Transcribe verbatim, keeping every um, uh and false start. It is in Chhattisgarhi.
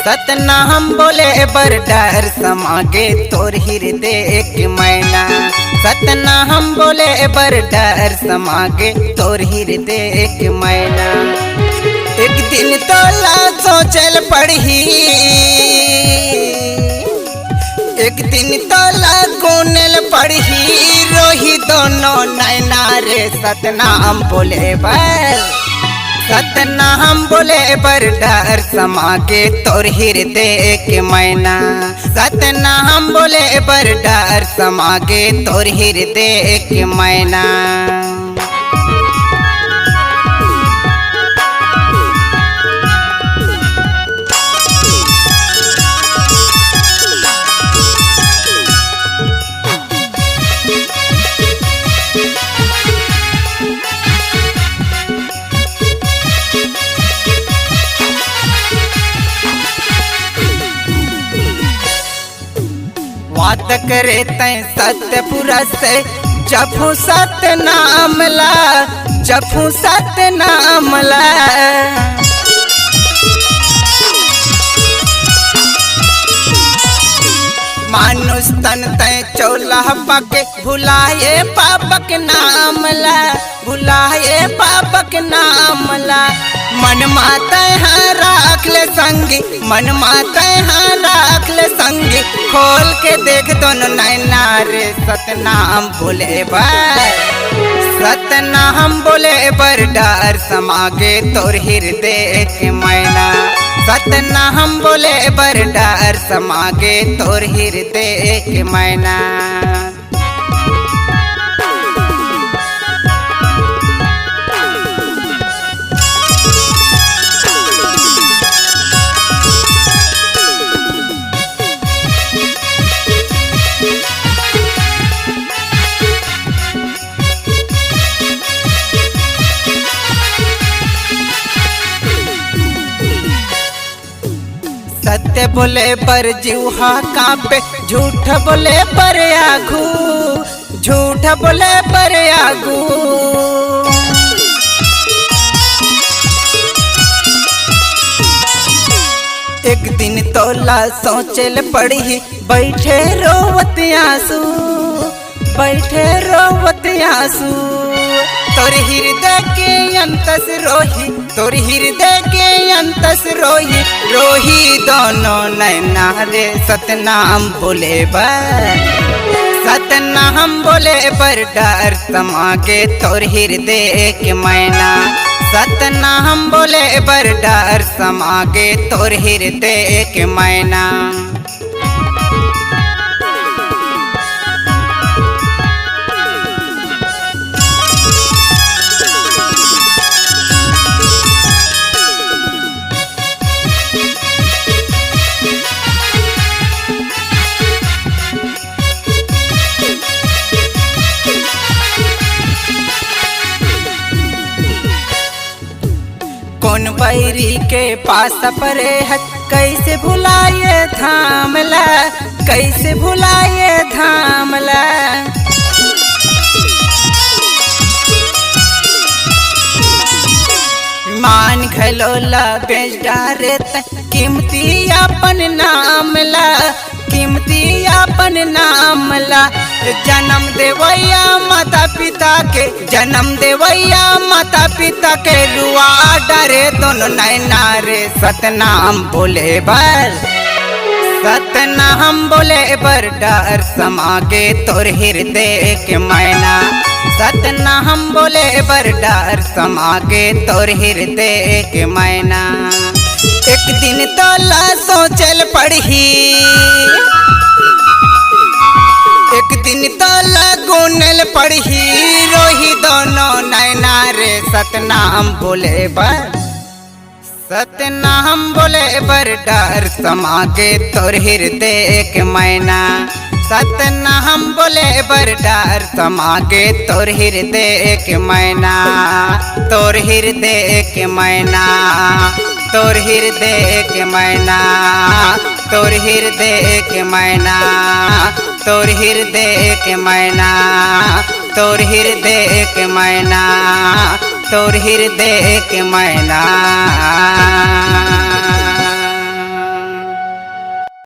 सतनाम बोले बर डर समागे तोर हृदय के मैना, सतनाम बोले बर डर समागे तोर हृदय के मैना। एक दिन तोला सोचल पड़ही, एक दिन तोला गुनेल पड़ही, रोही दोनों नैना रे सतनाम बोले बर। सतनाम बोले बर डर समागे तोर हृदय के मैना, सतनाम बोले बर डर समागे तोर हृदय के मैना। वात करे तैं सत्य पुरस से, जपहूँ सतनाम ला, जपहूँ सतनाम ला। मानुष तन तैं चोला पाके, भुलाए पापक नाम ला, भुलाए पापक नाम ला। मन मा तैं हा राख ले संगी, मन मा तैं हा राख ले संगी, खोल के देख दोनों नैना रे सतनाम बोले बर। सतनाम बोले बर डर समागे तोर हृदय के मैना, सतनाम बोले बर डर समागे तोर हृदय के मैना। सत्य बोले बर जीव हा कांपे, झूठ बोले बर आगू, झूठ बोले बर आगू। एक दिन तोला सोचे ल पड़ही, बैठे रोवत आंसू, बैठे रोवत आंसू। तोर हृदय के अंतस रोही, तोर हृदय के अंतस रोही, रोही दोनों नैना रे सतनाम बोले बर। सतनाम बोले बर डर समागे तोर हृदय के मैना, सतनाम बोले बर डर समागे तोर हृदय के मैना। कोन बैरी के पास परे हस, कैसे भुलाए धाम ला, कैसे भुलाए धाम ला। मान घलो ला बेच डारे तैं, कीमती अपन नाम ला, कीमती अपन नाम ला। जन्म देवैया माता पिता के, जन्म देवैया माता पिता के, रुआ डारे दोनों नैना रे सतनाम बोले बर। सतनाम बोले बर डर समागे तोर हृदय के मैना, सतनाम बोले बर डर समागे तोर हृदय के मैना। एक दिन तोला सोचे ल पड़ही, एक दिन तोला गुने ल पड़ही, रोही दोनों नैना रे सतनाम बोले बर। सतनाम बोले बर डर समागे तोर हृदय के मैना, सतनाम बोले बर डर समागे तोर हृदय के मैना, तोर हृदय के मैना, तोर हृदय के मैना, तोर हृदय के मैना, तोर हृदय के मैना, तोर हृदय के मैना, तोर हृदय के मैना।